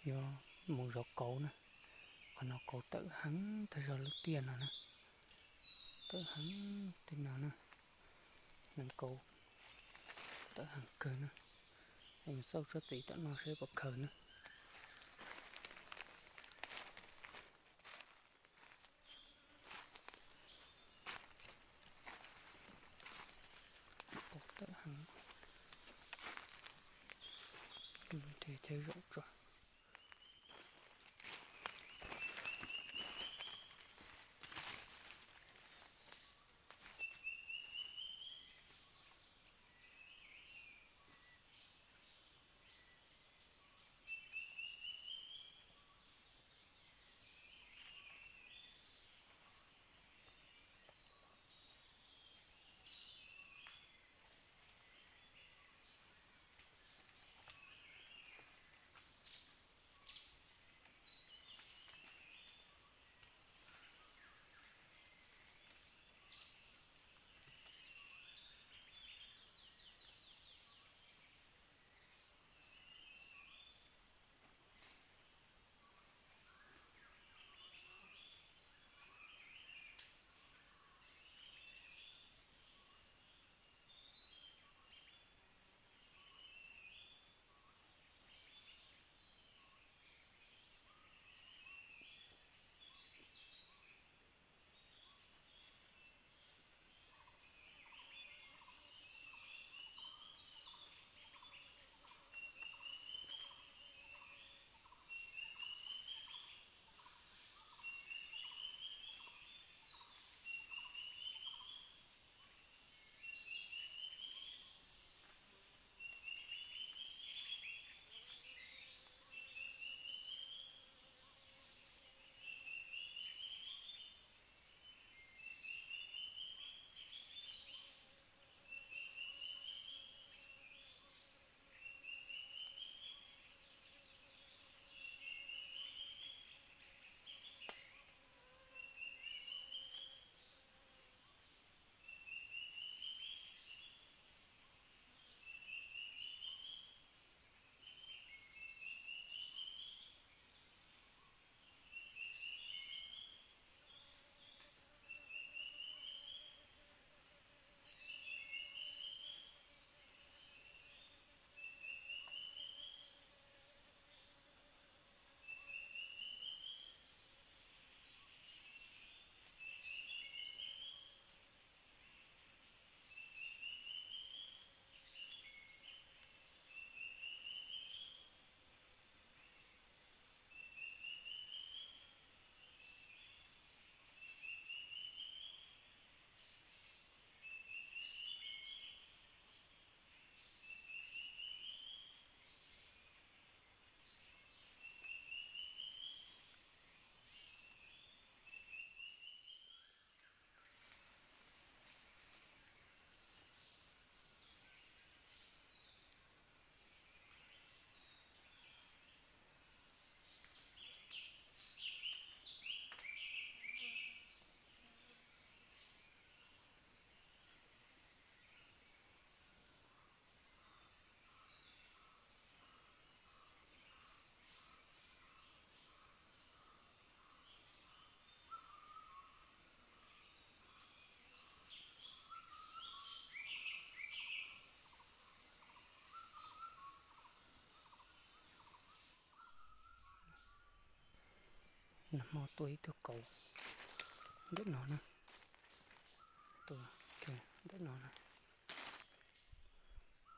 Yuav mus zov kauv na. Qhov no kauv tawm heev tag zog lub tiaj no na. Tawm heev tej no na. Neev kauv tawm heev kawg na. Mus xauj tsob txiv tom no seb puas khaws na. Tawm heev. Chaw zaum tso. Nag hmo tua ib tug kauv ntawm no na. Tua ntawm no na.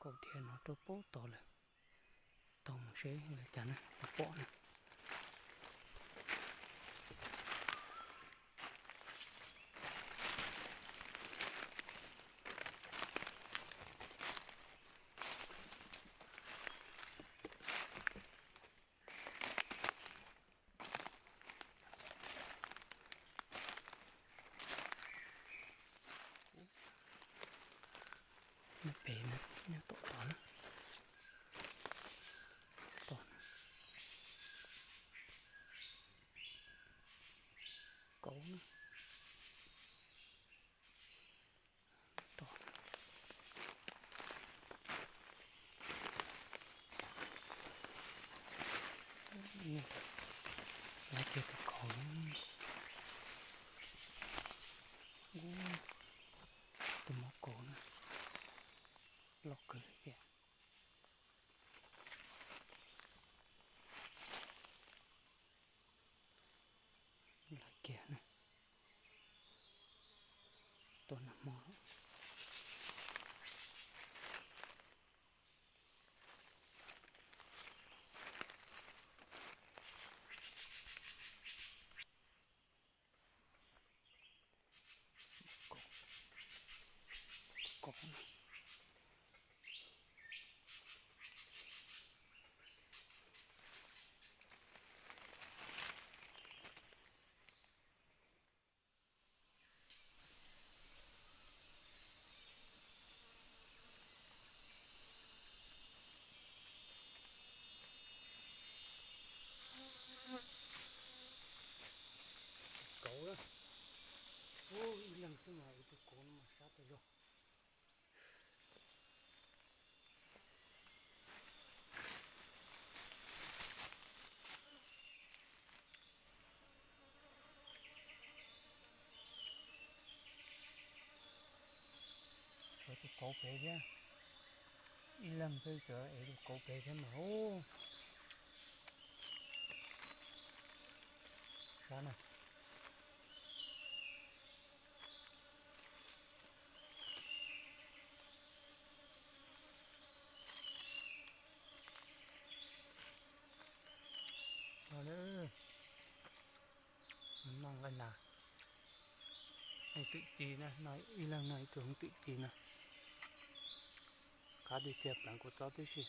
Kauv dhia no rau pem tod lawm. Taug mus seb li cas na, pom na. Nyob pem na, nyob tom tod na. Tom na. Lawv kiag tus kauv na. Ub, tus mos kauv na, loj kawg li thiab. Lawv kiag na, tua nag hmo. Kauv na. Ub, ib leeg xwb mas ib tug kauv no mas sab tau zog. Tshuav tus kauv pem thiab. Ib leeg xwb tshuav tus kauv pem thiab mas ub. Sab na. Noj nqaij nas, hoob twm ci na, ib leeg noj ib tug hoob twm ci na. Qab dib txiag pleev kua txob tib si.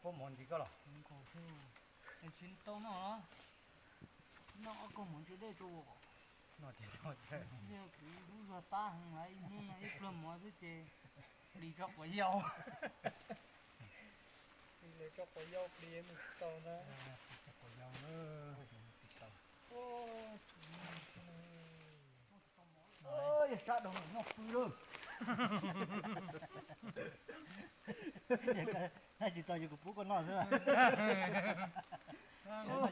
Koj mov ntxiv koj los? Tsis tau noj los? Noj ob kaug mov ntse dej rau. Kuv lub zog tab heev lawm, ib hnub no ib pluag mov xwb ces plis tso quav yau. Plis tso quav yau, plis mus tsis tau na. Quav yau na. Yog sab dhau noj pw lawm. Tsis tau ces kuv pub koj noj xwb.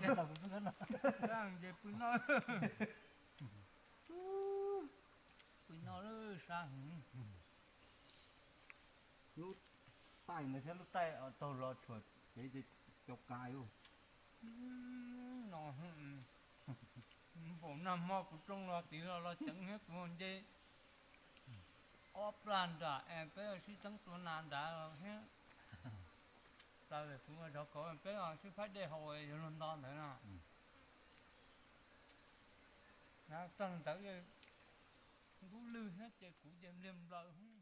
Tsis tau kuv pub koj noj. Pw noj, pw noj lawm sab heev. Lub taij ntawd thiab lub taij taug los tshuam kev ces cau ka lauj. No, npaum nag hmo kuv rooj los tid los los ceev thiab kuv nce ob plag nram es peb sib txeeb tua nas nrad los thiab. Plaws kuv zov kauv peb los sib faib dej haus yog luag nto ntawd no. Tag ntawd ntub lwg thiab ces kuv ces npliag nplaws.